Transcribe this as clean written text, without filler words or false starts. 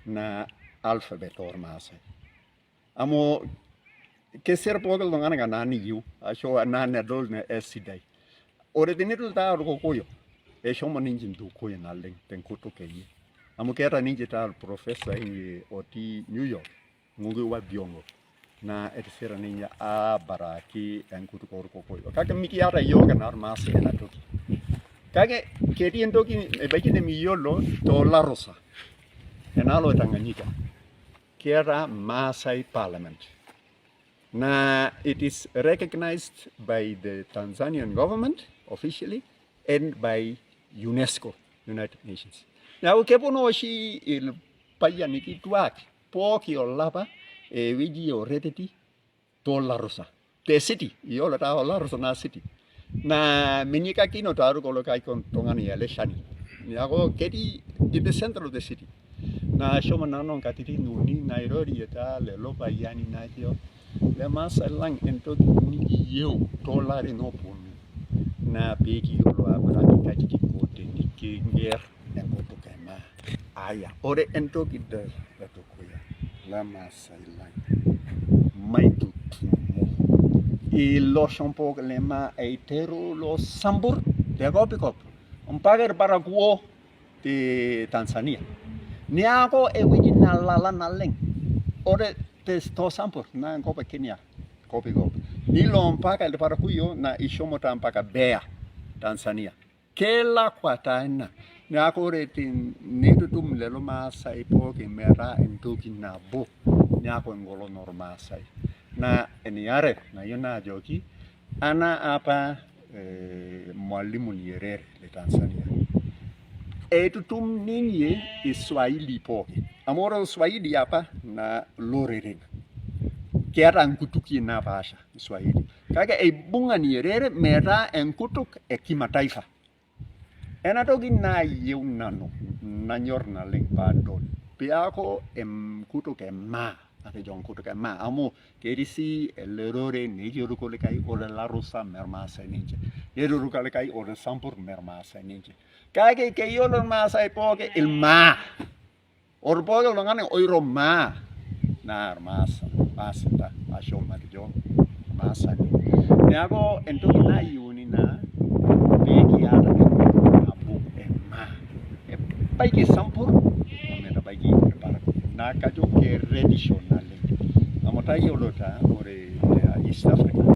Na alfabet ormaasai. Amu kesir pooki iltung'anak anaa niyieu ashu anaa nedol esidai. Ore tenidol taa Orkokoyo, eshomo ninche dukuya naleng tenkutuk enye. Amu keeta ninche taa olprofesai otii New York, Ngugi wa Thiong'o, naa etisira ninye aabaraki enkutuk Orkokoyo. Kake mikiata iyiook enaa Irmaasai ena toki. Kake ketii entoki ebaiki nemiyiolo toolarusa enaalo e Tanganyika. Keeta Maasai Parliament. Na it is recognized by the Tanzanian government officially and by UNESCO, United Nations. Neeku keponu oshi ilpayiani kituak pooki olapa ewueji oreteti tolarusa te city. Iyiolo taa olarusa naa city. Na minyikakino taa irkulikae tung'ani ele shani. Neeku ketii in the center of the city. Na ashomo nanu nkatitin uni nairorie taa lelo payiani najo le Maasai lang entoki nikiyieu toolarin ooponu naa pee kiyiolou abaraki kaji kinko tenikinger enkutuk e maa. Aya, ore entoki edukuya le Maasai lang maitutumo iloshon pooki le maa aiteru loo Sambur te kopikop mpaka irparakuo te Tanzania. Niaku ewueji nalala naleng. Ore too Sambur naa enkop e Kenya kopikop. Nilo mpaka irparakuo naa ishomo taa mpaka Mbeya Tanzania. Kelakwa taa ina. Neaku ore tenitutum lelo Maasai pookin metaa entoki nabo neaku engolon ormaasai. Naa eniare nayieu naajoki anaa apa Mwalimu Nyerere le Tanzania eitutum ninye Iswahili pookin. Amu ore Uswahili apa naa iloreren. Keeta nkutukie napaasha Iswahili. Kake eibung'a Nyerere metaa enkutuk e kimataifa. Ena toki naayieu nanu nanyor naleng paadol peaku enkutuk e maa, atejo enkutuk e maa amu ketii sii ele rore netii irkulikae ore ilarusa mee irmaasai ninche, netii irkulikae ore Sambur mee irmaasai ninche. Kake keyiolo irmaasai pooki ilmaa. Ore pooki tung'ani oiro maa naa irmaasai ashu matejo irmaasani. Neeku entoki nayieuni naa pee kiata enkutuk nabo e maa. Ebaiki Sambur ometabaiki irparakuo. Naa kajo keretisho naleng. Amu tayiolo.